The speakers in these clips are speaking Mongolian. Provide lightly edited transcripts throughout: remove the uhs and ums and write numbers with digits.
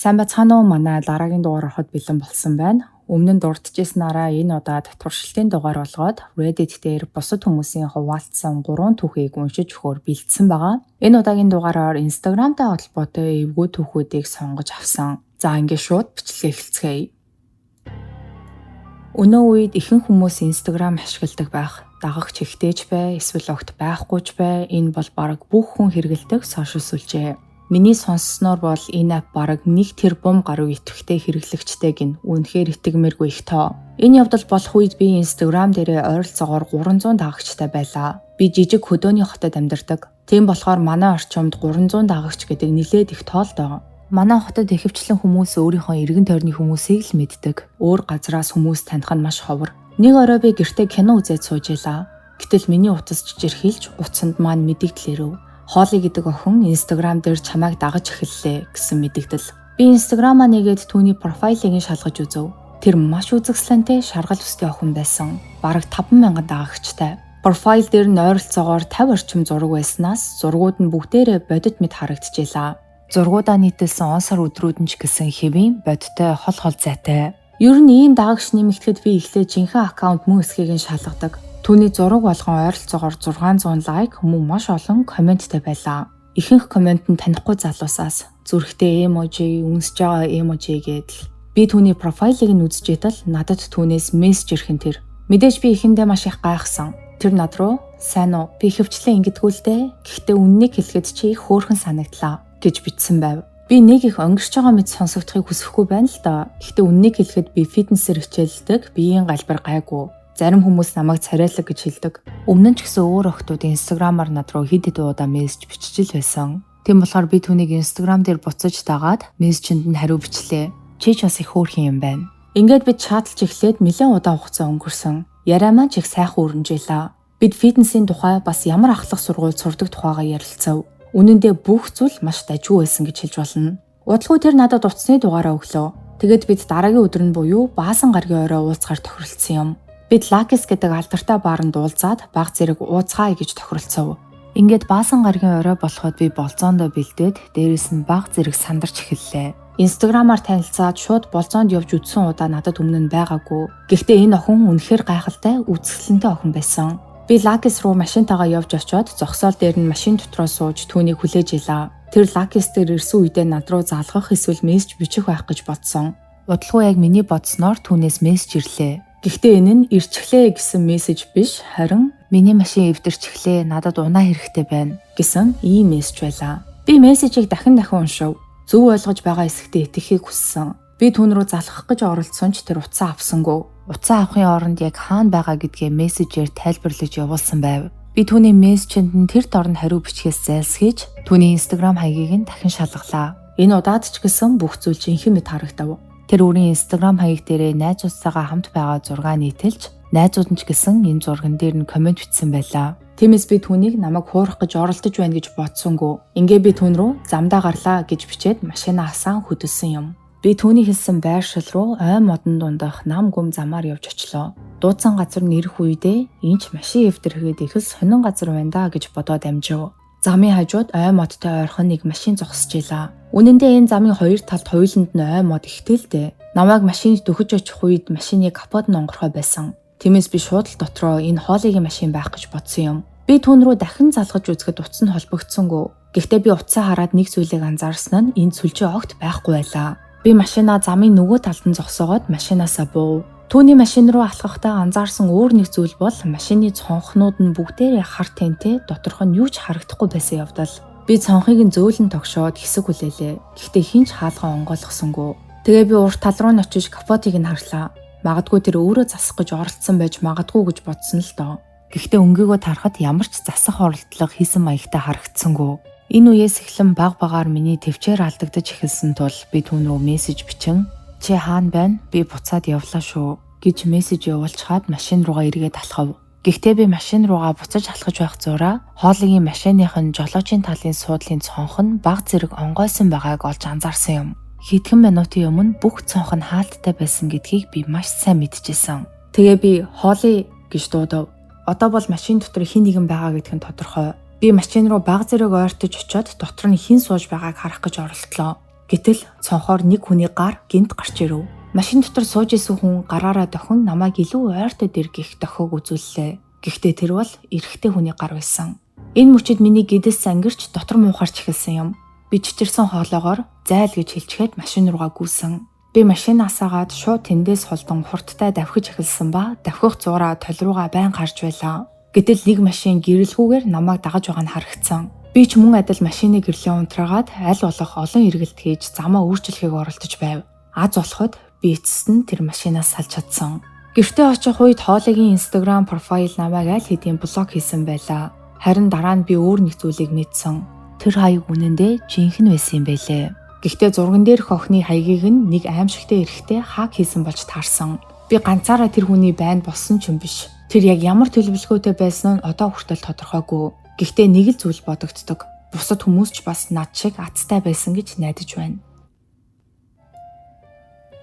Сайн байцгаана уу, манай дараагийн дугаар ороход бэлэн болсон байна. Өмнө нь дурджсанаараа энэ удаад туршилтын дугаар болгоод Reddit дээр бусад хүмүүсийн хуваалцсан 3 түүхийг уншиж өгөхөөр бэлдсэн байгаа. Энэ удаагийн дугаараар Instagram-тай холбоотой эвгүй түүхүүдийг сонгож авсан. За, ингээд шууд бичлэгээ эхэлцгээе. Өнөө үед ихэнх хүмүүс Instagram ашигладаг байх. Дагагч ихтэй ч бай, эсвэл огт байхгүй ч бай, энэ бол бараг бүх хүн хэрэглэдэг сошиал сүлжээ. Миний сонссноор бол энэ app бараг 1 тэрбум гаруй идэвхтэй хэрэглэгчтэй гэнэ. Үнэхээр итгэмээргүй их тоо. Энэ явдал болох үед би Instagram дээрээ ойролцоогоор 300 дагагчтай байлаа. Би жижиг хөдөөний хотод амьдардаг. Тийм болохоор манай орчимд 300 дагагч гэдэг нэлээд их тоо л доо. Манай хотод ихэвчлэн хүмүүс өөрийнхөө эргэн тойрны хүмүүсийг л мэддэг. Өөр газраас хүмүүс таних нь маш ховор. Нэг орой би гэртээ кино үзээд сууж байлаа. Гэтэл миний утас чичирхийлж, утсанд маань мэдэгдэл ирэв. Холли гэдэг охин Instagram дээр чамайг дагаж эхэллээ гэсэн мэдэгдэл. Би Instagram-аа нээгээд түүний профайлыг нь шалгаж үзэв. Тэр маш үзэсгэлэнтэй, шаргал үстэй охин байсан. Бараг 5000 дагагчтай. Профайл дээр нь ойролцоогоор 50 орчим зураг байснаас зургууд нь бүгдээрээ бодит мэт харагдчихлаа. Зургуудаа нийтэлсэн он сар өдрүүд нь ч гэсэн хэвийн бодиттой, хол хол зайтай. Ер нь ийм дагагч нэмэгдэхэд би эхлээд жинхэнэ аккаунт мөн эсэхийг нь шалгадаг. Түүний зураг болгон ойролцоогоор 600 лайк мөн маш олон комменттэй байлаа. Ихэнх коммент нь танихгүй залуусаас, зүрхтэй эможи, үнсэж байгаа эможи гэдэл. Би түүний профайлыг нь үзэж байтал надад түүнээс мессеж ирэх нь тэр. Мэдээж би эхэндээ маш их гайхсан. Тэр над руу "Сайн уу? Би ихэвчлэн ингэдэггүй л дээ. Гэхдээ үнэнийг хэлэхэд чи их хөөрхөн санагдлаа" гэж бичсэн байв. Би нэг их онгирч байгаа мэт сонсогдохыг хүсэхгүй байна л доо. Гэхдээ үнэнийг хэлэхэд би фитнесээр хичээллэдэг, биеийн галбир гайгүй. Зарим хүмүүс намайг царайлаг гэж хэлдэг. Өмнө нь ч гэсэн өөр охидууд Instagram-аар над руу хэд хэдэн удаа мессеж бичиж л байсан. Тийм болохоор би түүнийг Instagram дээр буцаж дагаад мессежинд нь хариу бичлээ. "Чи ч бас их хөөрхөн юм байна." Ингээд бид чаталж эхлээд нэлээн удаан хугацаа өнгөрсөн. Яриа маань ч их сайхан өрнөжээ. Бид фитнесийн тухай, бас ямар ахлах сургуульд сурдаг тухайгаа ярилцав. Үнэн дээр бүх зүйл маш дажгүй байсан гэж хэлж болно. Удалгүй тэр надад утасны дугаараа өглөө. Тэгээд бид дараагийн өдөр нь буюу Баасан гарагийн орой уулзахаар тохиролцсон юм. Бид Лакис гэдэг алдартай бааранд уулзаад бага зэрэг ууцгаая гэж тохиролцов. Ингээд Баасан гарагийн орой болоход би болзоондоо бэлдээд, дээрээс нь бага зэрэг сандарч эхэллээ. Instagram-аар танилцаад шууд болзоонд явж үзсэн удаа надад өмнө нь байгаагүй. Гэхдээ энэ охин үнэхээр гайхалтай, үзэсгэлэнтэй охин байсан. Би Лакис руу машинтайгаа явж очиод зогсоол дээр нь машин дотроо сууж түүнийг хүлээж байлаа. Тэр Лакис дээр ирсэн үедээ над руу залгах эсвэл мессеж бичих байх гэж бодсон. Удалгүй яг миний бодсноор түүнээс мессеж ирлээ. Гэхдээ энэ нь "Ирчихлээ" гэсэн мессеж биш, харин "Миний машин эвдэрчихлээ, надад унаа хэрэгтэй байна" гэсэн ийм мессеж байлаа. Би мессежийг дахин дахин уншив. Зөв ойлгож байгаа эсэхдээ итгэхийг хүссэн. Би түүн рүү залгах гэж оролдсон ч тэр утсаа авсангүй. Утсаа авахын оронд яг хаана байгаа гэдгээ мессежээр тайлбарлаж явуулсан байв. Би түүний мессежинд нь тэр дор нь хариу бичгээс зайлсхийж түүний Instagram хаягийг нь дахин шалгалаа. Энэ удаад ч гэсэн бүх зүйл жинхэнэ мэт харагдав. Тэр өөрийн Instagram хаяг дээрээ найзуудтайгаа хамт байгаа зургаа нийтэлж, найзууд нь ч гэсэн энэ зурган дээр нь коммент бичсэн байлаа. Тиймээс би түүнийг намайг хуурах гэж оролдож байна гэж бодсонгүй. Ингээ би түүн рүү "Замдаа гарлаа" гэж бичээд машинаа асаан хөдөлсөн юм. Би түүний хэлсэн байршил руу ой модон дундах нам гүм замаар явж очлоо. Дуудсан газар нь ирэх үедээ энэ ч машин эвдэрхэд их л сонин газар байна даа гэж бодоод амжив. Замын хажууд ой модтой ойрхон нэг машин зогсож байлаа. Үнэн дээр энэ замын хоёр талд хоёуланд нь ой мод ихтэй л дээ. Намайг машинд дөхөж очих үед машины капот нь онгорхой байсан. Тиймээс би шууд л дотроо энэ Холлигийн машин байх гэж бодсон юм. Би түүн рүү дахин залгаж үзэхэд утас нь холбогдсонгүй. Гэхдээ би утсаа хараад нэг зүйлийг анзаарсан нь энэ сүлжээ огт байхгүй байлаа. Би машинаа замын нөгөө талд нь зогсоогоод машинаасаа буув. Түүний машин руу алхахдаа анзаарсан өөр нэг зүйл бол машины цонхнууд нь бүгдээрээ хар тэнтэй, доторх нь юу ч харагдахгүй байсан явдал. Би цонхыг нь зөөлөн тогшоод хэсэг хүлээлээ. Гэхдээ хэн ч хаалгаа онгойлгосонгүй. Тэгээ би урд тал руу нь очиж капотыг нь харлаа. Магадгүй тэр өөрөө засах гэж оролдсон байж магадгүй гэж бодсон л доо. Гэхдээ өнгийгөө тарахад ямар ч засах оролдлого хийсэн маягтай харагдсангүй. Энэ үеэс эхлэн баг багаар миний тэвчээр алдагдаж эхэлсэн тул би түүн рүү мессеж бичин "Чи хаана байна? Би буцаад явлаа шүү" гэж мессеж явуулчихаад машин руугаа эргээд алхав. Гэхдээ би машин руугаа буцаж алхаж байх зуураа Холлигийн машиных нь жолоочийн талын суудлын цонх нь бага зэрэг онгойсон байгааг олж анзаарсан юм. Хэдхэн минутын өмнө бүх цонх нь хаалттай байсан гэдгийг би маш сайн мэдчихсэн. Тэгээ би "Холли" гэж дуудав. Одоо бол машин дотор хэн нэгэн байгаа гэдг нь тодорхой. Би машин руу бага зэрэг ойртож очиод дотор нь хэн сууж байгааг харах гэж оролдлоо. Гэтэл цонхоор нэг хүний гар гинт гарч ирэв. Машин дотор сууж исэн хүн гараараа дохин намайг илүү ойртод ир гэх дохиог үзүүллээ. Гэхдээ тэр бол эрэгтэй хүний гар байсан. Энэ мөчид миний гэдэс ангирч дотор муухарч эхэлсэн юм. Би чичирсэн хоолоогоор зайл гэж хэлчихэд машин руугаа гүйсэн. Би машинаас агаад шууд тэндээс холдон хурдтай давхиж эхэлсэн ба давхих зуураа тол руугаа байн гарч байлаа. Гэтэл нэг машин гэрэлгүүгээр намайг дагаж байгаа нь харагдсан. Би ч мөн адил машины гэрлээ унтраагаад аль болох олон эргэлт хийж замаа өөрчлөхийг оролдож байв. Аз болоход би эцэст нь тэр машинаас салж чадсан. Гэртээ очих үед Хоолигийн Instagram profile намайг аль хэдийн block хийсэн байлаа. Харин дараа нь би өөр нэг зүйлийг мэдсэн. Тэр хаяг үнэндээ жинхэнэ байсан юм байлээ. Гэхдээ зурган дээрх охины хаягийг нь нэг аимшигтэй эрэгтэй hack хийсэн болж таарсан. Би ганцаараа тэр хүний байнд болсон ч юм биш. Тэр яг ямар төлөвлөгөөтэй байсан нь одоо хүртэл тодорхойгүй. Гэхдээ нэг л зүйл бодогддог. Бусад хүмүүс ч бас над шиг азтай байсан гэж найдаж байна.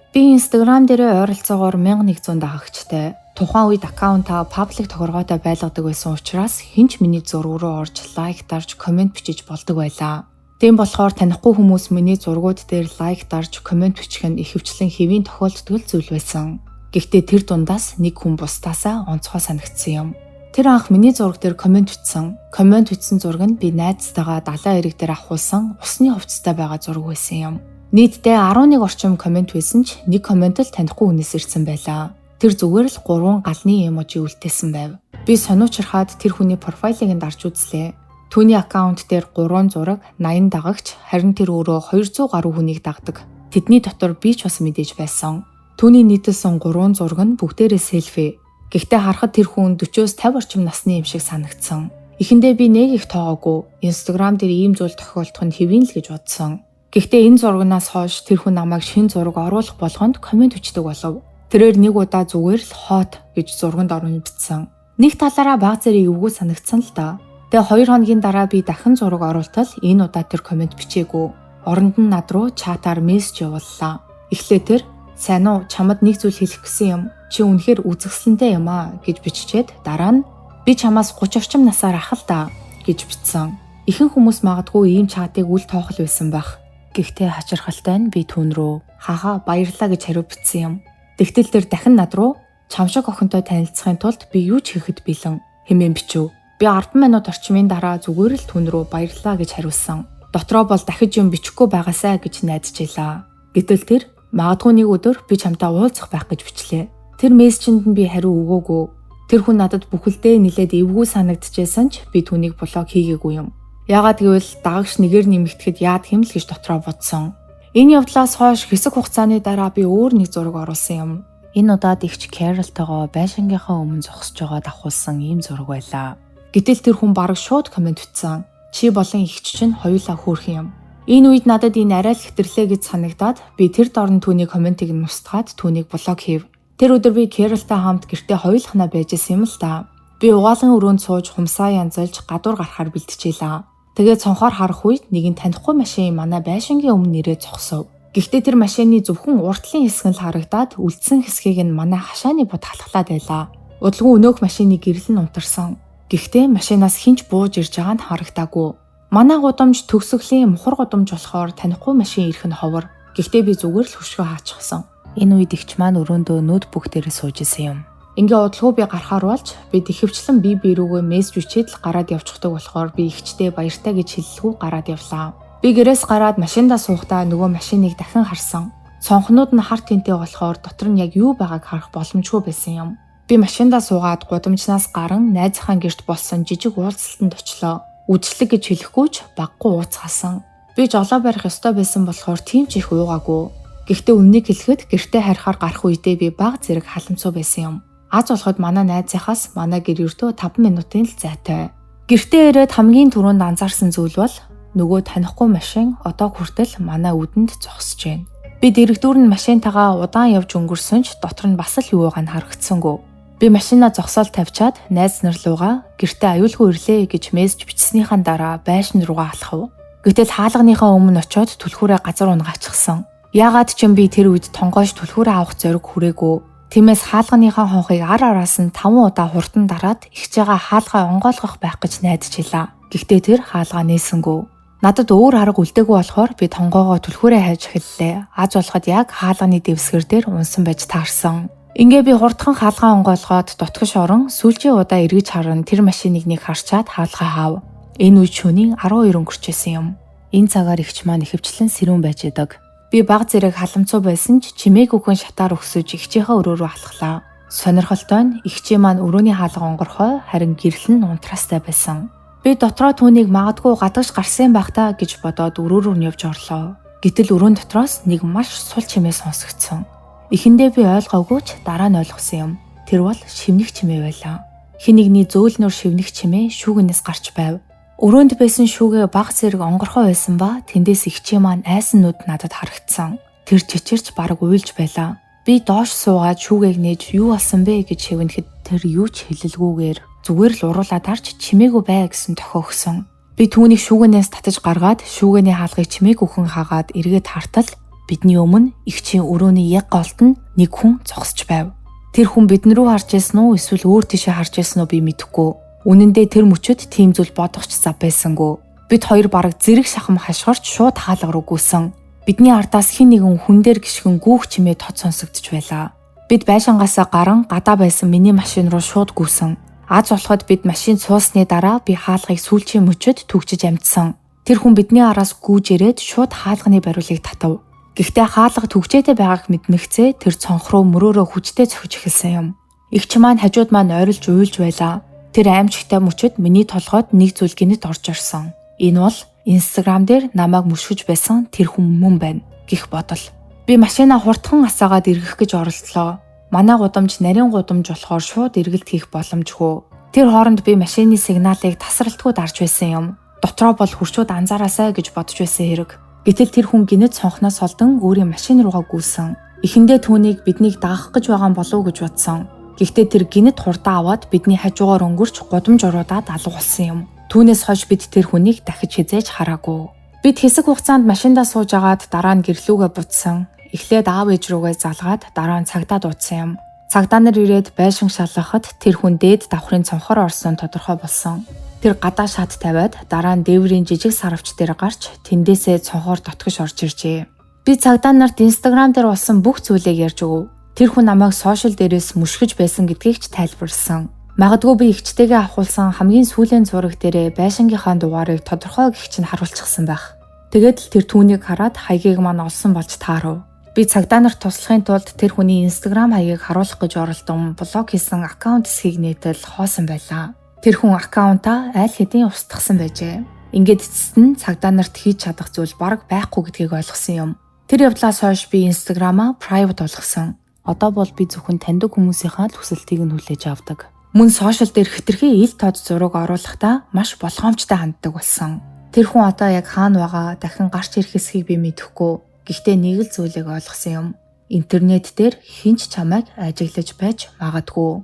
Би Instagram дээрээ ойролцоогоор 1100 дагагчтай. Тухайн үед аккаунтаа public тохиргоотой байлгадаг байсан учраас хэн ч миний зураг руу орж like дарж, comment бичиж болдог байлаа. Тийм болохоор танихгүй хүмүүс миний зургууд дээр like дарж, comment бичих нь ихэвчлэн хэвийн тохиолддог зүйл байсан. Гэхдээ тэр дундаас нэг хүн бусдаасаа онцгой санагдсан юм. Тэр анх миний зураг дээр comment бичсэн. Comment бичсэн зураг нь би найзтайгаа далайн эрэг дээр авахулсан усны хувцастай байгаа зураг байсан юм. Нийтдээ 11 орчим comment байсан ч нэг comment л танихгүй хүнээс ирсэн байлаа. Тэр зүгээр л 3 галны emoji үлдээсэн байв. Би сонуучрахад тэр хүний profile ыг нь дарж үзлээ. Түүний аккаунт дээр 3 зураг, 80 дагагч, харин тэр өөрөө 200 гаруй хүнийг дагдаг. Тэдний дотор би ч бас мэдээж байсан. Түүний нийтэлсэн 3 зураг нь бүгдээрээ селфи. Гэхдээ харахад тэр хүн 40-оос 50 орчим насны юм шиг санагдсан. Эхэндээ би нэг их тоогоогүй. Instagram дээр ийм зүйл тохиолдох нь хэвийн л гэж бодсон. Гэхдээ энэ зурагнаас хойш тэр хүн намайг шинэ зураг оруулах болгонд comment бичдэг болов. Тэрээр нэг удаа зүгээр л hot гэж зурганд орон бичсэн. Нэг талаараа баг зэрэг эвгүй санагдсан л доо. Тэгээ 2 хоногийн дараа би дахин зураг оруултал энэ удаа тэр comment бичээгүй. Оронд нь над руу chat аар мессеж явууллаа. Эхлээ тэр "Сайн уу, чамд нэг зүйл хэлэх гэсэн юм. Чи үнэхээр үзэсгэлэнтэй юм аа" гэж биччихэд дараа нь "Би чамаас 30 орчим насаар ах л да" гэж бичсэн. Ихэнх хүмүүс магадгүй ийм chat ыг үл тоохол байсан байх. Гэхдээ хачирхалтай нь би түүн рүү "Хаха, баярлаа" гэж хариу бичсэн юм. Тэгтэл тэр дахин над руу "Чам шиг охинтой танилцахын тулд би юу ч хийхэд бэлэн" хэмээн бичв. Би 10 минут орчмын дараа зүгээр л түүн рүү "Баярлаа" гэж хариулсан. Дотроо бол дахиж юм бичихгүй байгаасай гэж найдаж байлаа. Гэтэл тэр "Магадгүй нэг өдөр би чамтай уулзах байх" гэж бичлээ. Тэр мессежинд нь би хариу өгөөгүй. Тэр хүн надад бүхэлдээ нилээд эвгүй санагдчихсан ч би түүнийг block хийгээгүй юм. Яагаад гэвэл дагагч нэгээр нэмэгдэхэд яадаг юм л гэж дотроо бодсон. Энэ явдлаас хойш хэсэг хугацааны дараа би өөр нэг зураг оруулсан юм. Энэ удаад эгч Кэролтойгоо байшингийнхаа өмнө зогсож байгаад авахулсан ийм зураг байлаа. Гэтэл тэр хүн бараг шууд comment бичсэн. "Чи болон эгч чинь хоёулаа хөөрхөн юм." Энэ үед надад энэ арай л хэтэрлээ гэж санагдаад би тэр дор нь түүний comment ыг нь устгаад түүнийг block хийв. Тэр өдөр би Кэролтой хамт гэртээ хоёулахнаа байж исэн юм л да. Би угаалгын өрөөнд сууж хумсаа янзалж гадуур гарахаар бэлтжээлээ. Тэгээд цонхоор харах үед нэгэн танихгүй машин манай байшингийн өмнө ирээд зогсов. Гэхдээ тэр машины зөвхөн урд талын хэсэг нь л харагдаад үлдсэн хэсгийг нь манай хашааны буд халахлаад байлаа. Удалгүй өнөөх машины гэрэл нь унтарсан. Гэхдээ машинаас хэн ч бууж ирж байгаа нь харагдаагүй. Манай гудамж төгсгөлийн мухар гудамж болохоор танихгүй машин ирэх нь ховор. Гэхдээ би зүгээр л хөшгөө хаачихсан. Энэ үед эгч маань өрөөндөө ноутбук дээр сууж исэн юм. Ингээ удалгүй би гарахаар болж бид ихэвчлэн бие бие рүүгээ мессеж бичээд л гараад явчихдаг болохоор би эгчтэй баяртай гэж хэлэлгүй гараад явлаа. Би гэрээс гараад машиндаа суухдаа нөгөө машиныг дахин харсан. Цонхнууд нь хар тэнтэй болохоор дотор нь яг юу байгааг харах боломжгүй байсан юм. Би машиндаа суугаад гудамжнаас гаран найзынхаа гэрт болсон жижиг уулзалтанд очлоо. Үдшилэг гэж хэлэхгүй ч багагүй ууцгаасан. Би жолоо барих ёстой байсан болохоор тийм ч их уугаагүй. Гэхдээ үнэнийг хэлэхэд гэртээ харихаар гарах үедээ би баг зэрэг халамцуу байсан юм. Аз болоход манай найзынхаас манай гэр ердөө 5 минутын л зайтай. Гэртээ ирээд хамгийн түрүүнд анзаарсан зүйл бол нөгөө танихгүй машин одоо хүртэл манай үдэнд зогсож байна. Би дэргэдүүр нь машинтайгаа удаан явж өнгөрсөн ч дотор нь бас л юу байгаа нь харагдсангүй. Би машинаа зогсоол тавьчаад найз нар руугаа гэртээ аюулгүй ирлээ гэж мессеж бичснийхаа дараа байшин руугаа алхав. Гэтэл хаалганыхаа өмнө очиод түлхүүрээ газар унгаачихсан. Яагаад ч юм би тэр үед тонгойж түлхүүрээ авах зориг хүрээгүй. Тиймээс хаалганыхаа хонхыг ар араас нь 5 удаа хурдан дараад эгчээгээ хаалгаа онгойлгох байх гэж найдаж байлаа. Гэхдээ тэр хаалгаа нээсэнгүй. Надад өөр арга үлдээгүй болохоор би тонгоогоо түлхүүрээ хайж эхэллээ. Аз болоход яг хаалганы дэвсгэр дээр унсан байж таарсан. Ингээ би хурдхан хаалгаа онгойлгоод дутгаш орон сүүлчийн удаа эргэж харан тэр машиныг нэг харчаад хаалгаа хаав. Энэ үед шөнийн 12 өнгөрчээсэн юм. Энэ цагаар эгч маань ихэвчлэн сэрүүн байж идэг. Би баг зэрэг халамцуу байсан ч чимээгүйхэн шатаар өгсөж эгчийнхээ өрөө рүү алхлаа. Сонирхолтой нь эгчийн маань өрөөний хаалга онгорхой харин гэрэл нь унтраастай байсан. Би дотроо түүнийг магадгүй гадагш гарсан байх та гэж бодоод өрөө рүү нь явж орлоо. Гэтэл өрөөн дотроос нэг маш сул чимээ сонсогдсон. Эхэндээ би ойлгоогүй ч дараа нь ойлгосон юм. Тэр бол шивнэх чимээ байлаа. Хэн нэгний зөөлнөр шивнэх чимээ шүүгэнээс гарч байв. Өрөөнд байсан шүүгээ баг зэрэг онгорхой байсан ба тэндээс эгчийн маань айсан нүд надад харагдсан. Тэр чичирч бараг уйлж байлаа. Би доош суугаад шүүгээг нээж юу болсон бэ гэж шивнэхэд тэр юу ч хэлэлгүйгээр зүгээр л уруулаад харж чимээгүй бай гэсэн тохио өгсөн. Би түүнийг шүүгэнээс татаж гаргаад шүүгэний хаалгыг чимээгүйхэн хаагаад эргээд хартал бидний өмнө эгчийн өрөөний яг голд нь нэг хүн зогсож байв. Тэр хүн бидэн рүү харж байсан уу эсвэл өөр тийшээ харж байсан уу би мэдэхгүй. Үнэн дээр тэр мөчөд тийм зүйл бодох ч зав байсангүй. Бид хоёр бараг зэрэг шахам хашгирч шууд хаалга руу гүйсэн. Бидний ардаас хэн нэгэн хүн дээр гишгэн гүүх чимээ тод сонсогдож байлаа. Бид байшингаасаа гаран гадаа байсан миний машин руу шууд гүйсэн. Аз болоход бид машин суусны дараа би хаалгыг сүүлчийн мөчөд түгжиж амжсан. Тэр хүн бидний араас гүйж ирээд шууд хаалганы бариулыг татав. Гэхдээ хаалга түгжээтэй байгааг мэдмэгцээ тэр цонх руу мөрөөрөө хүчтэй цохиж эхэлсэн юм. Эгч маань хажууд маань ойрлж уйлж байлаа. Тэр аимшигтай мөчөд миний толгойд нэг зүйл гинэт орж ирсэн. Энэ бол Instagram дээр намайг мөшгөж байсан тэр хүн мөн байна гэх бодол. Би машинаа хурдхан асаагаад эргэх гэж оролдлоо. Манай гудамж нарийн гудамж болохоор шууд эргэлт хийх боломжгүй. Тэр хооронд би машины сигналыг тасралтгүй дарж байсан юм. Дотроо бол хурцууд анзаараасай гэж бодож байсан хэрэг. Гэтэл тэр хүн гинэт цонхноос холдон өөрийн машин руугаа гүйсэн. Эхэндээ түүнийг биднийг дагах гэж байгаа юм болов уу гэж бодсон. Гэхдээ тэр гинэт хурдан аваад бидний хажуугаар өнгөрч гудамж уруудаад алга болсон юм. Түүнээс хойш бид тэр хүнийг дахиж хэзээ ч хараагүй. Бид хэсэг хугацаанд машиндаа сууж агаад дараа нь гэрлүүгээ будсан. Эхлээд аав ээж рүүгээ залгаад дараа нь цагдаа дуудсан юм. Цагдаа нар ирээд байшин шалгахад тэр хүн дээд давхрын цонхоор орсон тодорхой болсон. Тэр гадаа шат тавиад дараа нь дээврийн жижиг сарвч дээр гарч тэндээсээ цонхоор дотгош орж иржээ. Би цагдаа нарт Instagram дээр болсон бүх зүйлийг ярьж өгөв. Тэр хүн намайг сошиал дээрээс мөшгөж байсан гэдгийг ч тайлбарласан. Магадгүй би эгчтэйгээ авахулсан хамгийн сүүлийн зураг дээрээ байшингийнхаа дугаарыг тодорхой гихч нь харуулчихсан байх. Тэгээд л тэр түүнийг хараад хаягийг маань олсон болж таарав. Би цагдаа нарт туслахын тулд тэр хүний Instagram хаягийг харуулах гэж оролдон блок хийсэн аккаунт хэсгийг нээтэл хоосон байлаа. Тэр хүн аккаунтаа аль хэдийн устгасан байжээ. Ингээд эцэст нь цагдаа нарт хийж чадах зүйл бараг байхгүй гэдгийг ойлгосон юм. Тэр явдлаас хойш би Instagram-аа private болгосон. Одоо бол би зөвхөн таньдаг хүмүүсийнхаа л хүсэлтийг нь хүлээж авдаг. Мөн сошиал дээр хэтэрхий ил тод зураг оруулахдаа маш болгоомжтой ханддаг болсон. Тэр хүн одоо яг хаана байгаа, дахин гарч ирэх эсхийг би мэдэхгүй. Гэхдээ нэг л зүйлийг ойлгосон юм. Интернет дээр хэн ч чамайг ажиглаж байж магадгүй.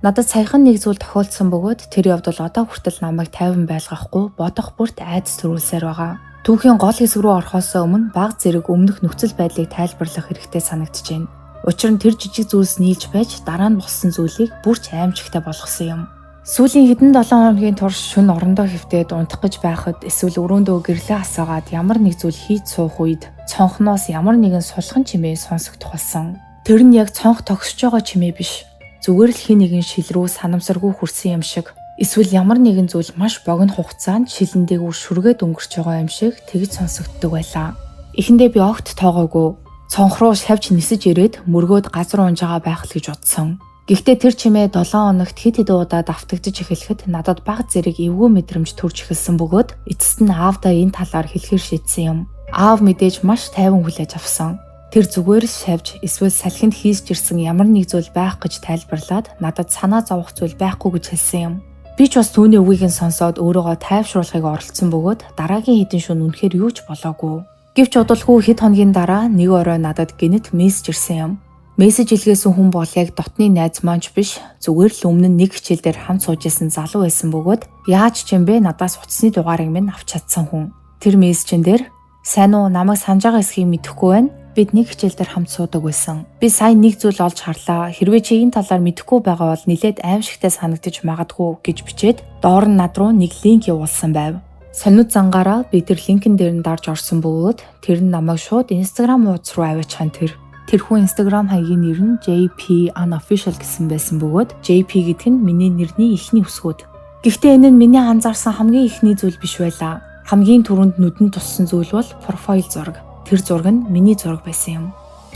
Надад саяхан нэг зүйл тохиолдсон бөгөөд тэр явдал одоо хүртэл намайг тайван байлгахгүй бодох бүрт айдас төрүүлсээр байгаа. Түүхийн гол хэсэг рүү орохоос өмнө баг зэрэг өмнөх нөхцөл байдлыг тайлбарлах хэрэгтэй санагдаж байна. Учир нь тэр жижиг зүйлс нийлж байж дараа нь болсон зүйлийг бүр ч аимшигтай болгосон юм. Сүүлийн хэдэн 7 хоногийн турш шөнө орондоо хэвтээд унтах гэж байхад эсвэл өрөөндөө гэрлээ асаагаад ямар нэг зүйл хийж суух үед цонхноос ямар нэгэн сулхан чимээ сонсогдох болсон. Тэр нь яг цонх тогсож байгаа чимээ биш. Зүгээр л хэн нэгэн шил рүү санамсаргүй хүрсэн юм шиг. Эсвэл ямар нэгэн зүйл маш богино хугацаанд шилэн дээгүүр шүргээд өнгөрч байгаа юм шиг тэгж сонсогддог байлаа. Эхэндээ би огт тоогоогүй. Цонх руу шавж нисэж ирээд мөргөөд газар унж байгаа байх л гэж бодсон. Гэхдээ тэр чимээ 7 хоногт хэд хэдэн удаа давтагдаж эхлэхэд надад баг зэрэг эвгүй мэдрэмж төрж эхэлсэн бөгөөд эцэст нь аавдаа энэ талаар хэлэхээр шийдсэн юм. Аав мэдээж маш тайван хүлээж авсан. Тэр зүгээр л шавж эсвэл салхинд хийсч ирсэн ямар нэг зүйл байх гэж тайлбарлаад надад санаа зовох зүйл байхгүй гэж хэлсэн юм. Би ч бас түүний үгийг нь сонсоод өөрийгөө тайвшруулахыг оролдсон бөгөөд дараагийн хэдэн шөнө үнэхээр юу ч болоогүй. Гэвч удалгүй хэд хоногийн дараа нэг орой надад гэнэт мессеж ирсэн юм. Мессеж илгээсэн хүн бол яг дотны найз маань ч биш, зүгээр л өмнө нь нэг хичээл дээр хамт сууж исэн залуу байсан бөгөөд яаж ч юм бэ надаас утасны дугаарыг минь авч чадсан хүн. Тэр мессежин дээр "Сайн уу, намайг санаж байгаа эсхийг мэдэхгүй байна. Бид нэг хичээл дээр хамт суудаг байсан. Би сая нэг зүйл олж харлаа. Хэрвээ чи энэ талаар мэдэхгүй байгаа бол нилээд аимшигтай санагдаж магадгүй гэж бичээд доор нь над руу нэг линк явуулсан байв. Сониуд зангаараа би тэр линкэн дээр нь дарж орсон бөгөөд тэр нь намайг шууд Instagram хуудас руу аваачихсан тэр. Тэрхүү Instagram хаягийн нэр нь JP unofficial гэсэн байсан бөгөөд JP гэдэг нь миний нэрний эхний үсгүүд. Гэхдээ энэ нь миний анзаарсан хамгийн эхний зүйл биш байлаа. Хамгийн түрүүнд нүдэнд туссан зүйл бол профайл зураг. Тэр зураг нь миний зураг байсан юм.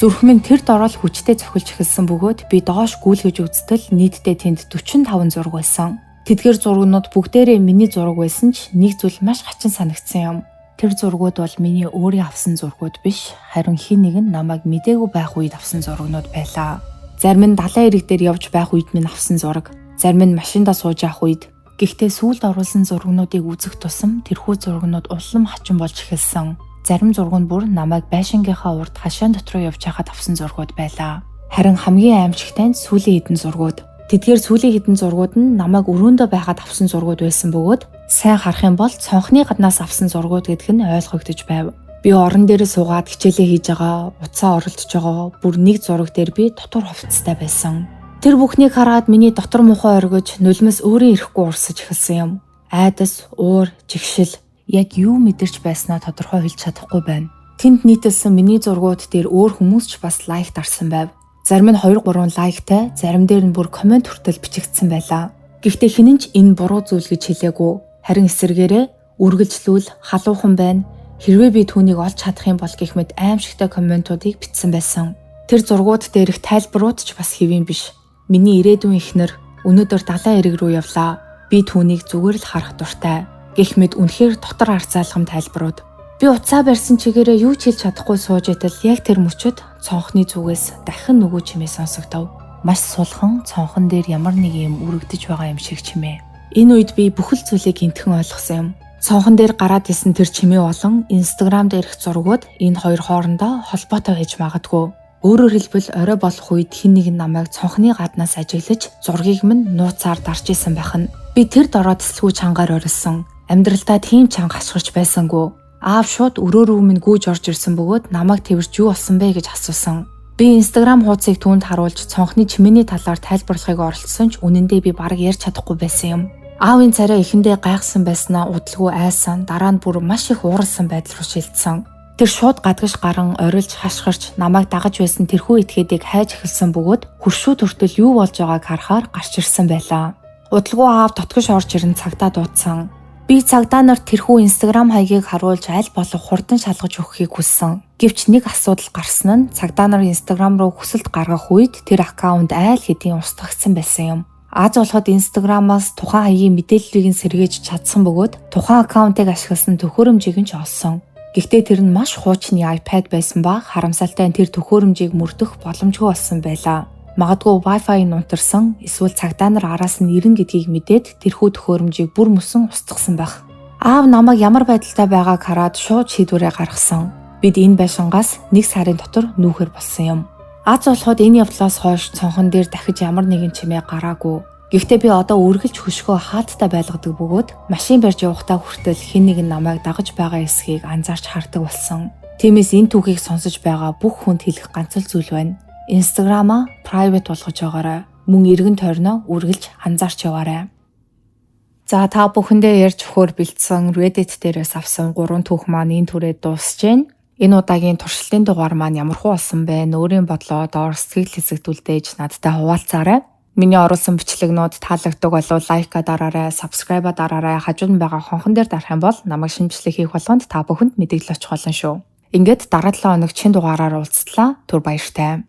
Зүрх минь тэр дороо л хүчтэй цохилж эхэлсэн бөгөөд би доош гүйлгэж үзтэл нийтдээ тэнд 45 зураг байсан. Тэдгээр зургнууд бүгдээрээ миний зураг байсан ч нэг зүйл маш хачин санагдсан юм. Тэр зургууд бол миний өөрийн авсан зургууд биш, харин хэн нэг нь намайг мдээгүй байх үед авсан зургнууд байлаа. Зарим нь далайн эрэг дээр явж байх үед минь авсан зураг, зарим нь машиндаа сууж явах үед. Гэхдээ сүүлд оруулсан зургнуудыг үзэх тусам тэрхүү зургнууд улам хачин болж эхэлсэн. Зарим зураг нь бүр намайг байшингийнхаа урд хашаан дотор явж байхад авсан зургууд байлаа. Харин хамгийн аимшигтай нь сүүлийн хэдэн зургууд. Тэдгээр сүүлийн хэдэн зургууд нь намайг өрөөндөө байхад авсан зургууд байсан бөгөөд сайн харах юм бол цонхны гаднаас авсан зургууд гэдг нь ойлгогдож байв. Би орон дээр суугаад хичээлээ хийж байгаа, утсаа оролдож байгаа бүр нэг зураг дээр би дотор хувцастай байсан. Тэр бүхнийг хараад миний дотор мухаа оргиж нулимс өөрийн ирэхгүй урсаж эхэлсэн юм. Айдас, уур, жигшил яг юу мэдэрч байснаа тодорхой хэлж чадахгүй байна. Тэнд нийтэлсэн миний зургууд дээр өөр хүмүүс ч бас лайк дарсан байв. Зарим нь 2 3 лайктай, зарим дээр нь бүр коммент хүртэл бичигдсэн байлаа. Гэхдээ хэн нь ч энэ буруу зүйл гэж хэлээгүй. Харин эсэргээрээ үргэлжлүүл, халуухан байна. Хэрвээ би түүнийг олж чадах юм бол гэх мэт аимшигтай комментуудыг бичсэн байсан. Тэр зургууд дээрх тайлбарууд ч бас хэвийн биш. Миний ирээдүйн эхнэр өнөөдөр далайн эрэг рүү явлаа. Би түүнийг зүгээр л харах дуртай. Гэх мэт үнэхээр дотор арцаалгам тайлбарууд. Би утсаа барьсан чигээрээ юу ч хэлж чадахгүй сууж идэл яг тэр мөчөд цонхны зүгээс дахин нөгөө чимээ сонсогдов. Маш сулхан цонхон дээр ямар нэг юм үрэгдэж байгаа юм шиг чимээ. Энэ үед би бүхэл зүйлийг гинтхэн ойлгосон юм. Цонхон дээр гараад исэн тэр чимээ болон Instagram дээрх зургууд энэ хоёр хоорондоо холбоотой байж магадгүй. Өөрөөр хэлбэл орой болох үед хэн нэгэн намайг цонхны гаднаас ажиглаж зургийг минь нууцаар дарж исэн байх нь. Би тэр дороо тэсэлгүй чангаар орилсон. Амьдралдаа тийм чанга хашгирч байсангүй. Аав шууд өрөө рүү минь гүйж орж ирсэн бөгөөд намайг тэрч юу болсон бэ гэж асуусан. Би Instagram хуудсыг түүнд харуулж цонхны чимээний талаар тайлбарлахыг оролдсон ч үнэндээ би бараг ярьж чадахгүй байсан юм. Аавын царай эхэндээ гайхсан байснаа удалгүй айсан, дараа нь бүр маш их ууралсан байдал руу шилжсэн. Тэр шууд гадагш гаран орилж хашгирч намайг дагаж байсан тэрхүү этгээдийг хайж эхэлсэн бөгөөд хөршүүд хүртэл юу болж байгааг харахаар гарч ирсэн байлаа. Удалгүй аав дотгош орж ирэн цагдаа дуудсан. Би цагдаа нарт тэрхүү Instagram хаягийг харуулж аль болох хурдан шалгаж өгөхийг хүссэн. Гэвч нэг асуудал гарсан нь цагдаа нар Instagram руу хүсэлт гаргах үед тэр аккаунт айл хэдийн устгагдсан байсан юм. Аз болоход Instagram-аас тухайн хаягийн мэдээллийг нь сэргээж чадсан бөгөөд тухайн аккаунтыг ашигласан төхөөрөмжийг нь ч олсон. Гэхдээ тэр нь маш хуучны iPad байсан ба харамсалтай нь тэр төхөөрөмжийг мөрдөх боломжгүй болсон байлаа. Магадгүй Wi-Fi нь унтарсан эсвэл цагдаа нар араас нь ирнэ гэдгийг мэдээд тэрхүү төхөөрөмжийг бүр мөсөн устгасан байх. Аав намайг ямар байдалтай байгааг хараад шууд шийдвэрээ гаргасан. Бид энэ байшингаас нэг сарын дотор нүүхээр болсон юм. Аз болоход энэ явдлаас хойш цонхон дээр дахиж ямар нэгэн чимээ гараагүй. Гэхдээ би одоо үргэлж хөшгөө хаалттай байлгадаг бөгөөд машин барьж явахдаа хүртэл хэн нэгэн намайг дагаж байгаа эсхийг анзаарч хардаг болсон. Тиймээс энэ түүхийг сонсож байгаа бүх хүнд хэлэх ганц л зүйл байна. Instagram-а private болгож байгаарай. Мөн эргэн тойрноо үргэлж анзаарч яваарай. За та бүхэндээ ярьж өгөхөөр бэлдсэн Reddit дээрээс авсан 3 түүх маань энэ түрээд дуусж байна. Энэ удаагийн туршилтын дугаар маань ямархуу болсон бэ? Өөрийн бодлоо доор сэтгэл хэсэгт үлдээж надтай хуваалцаарай. Миний оруулсан бичлэгнүүд таалагддаг болвол лайкаа дараарай, subscribe-аа дараарай. Хажууд нь байгаа хонхон дээр дарах юм бол намайг шинэ бичлэг хийх болгонд та бүхэнд мэдээлэл очих болно шүү. Ингээд дараа 7 хоног шинэ дугаараар уулзлаа. Түр баяртай.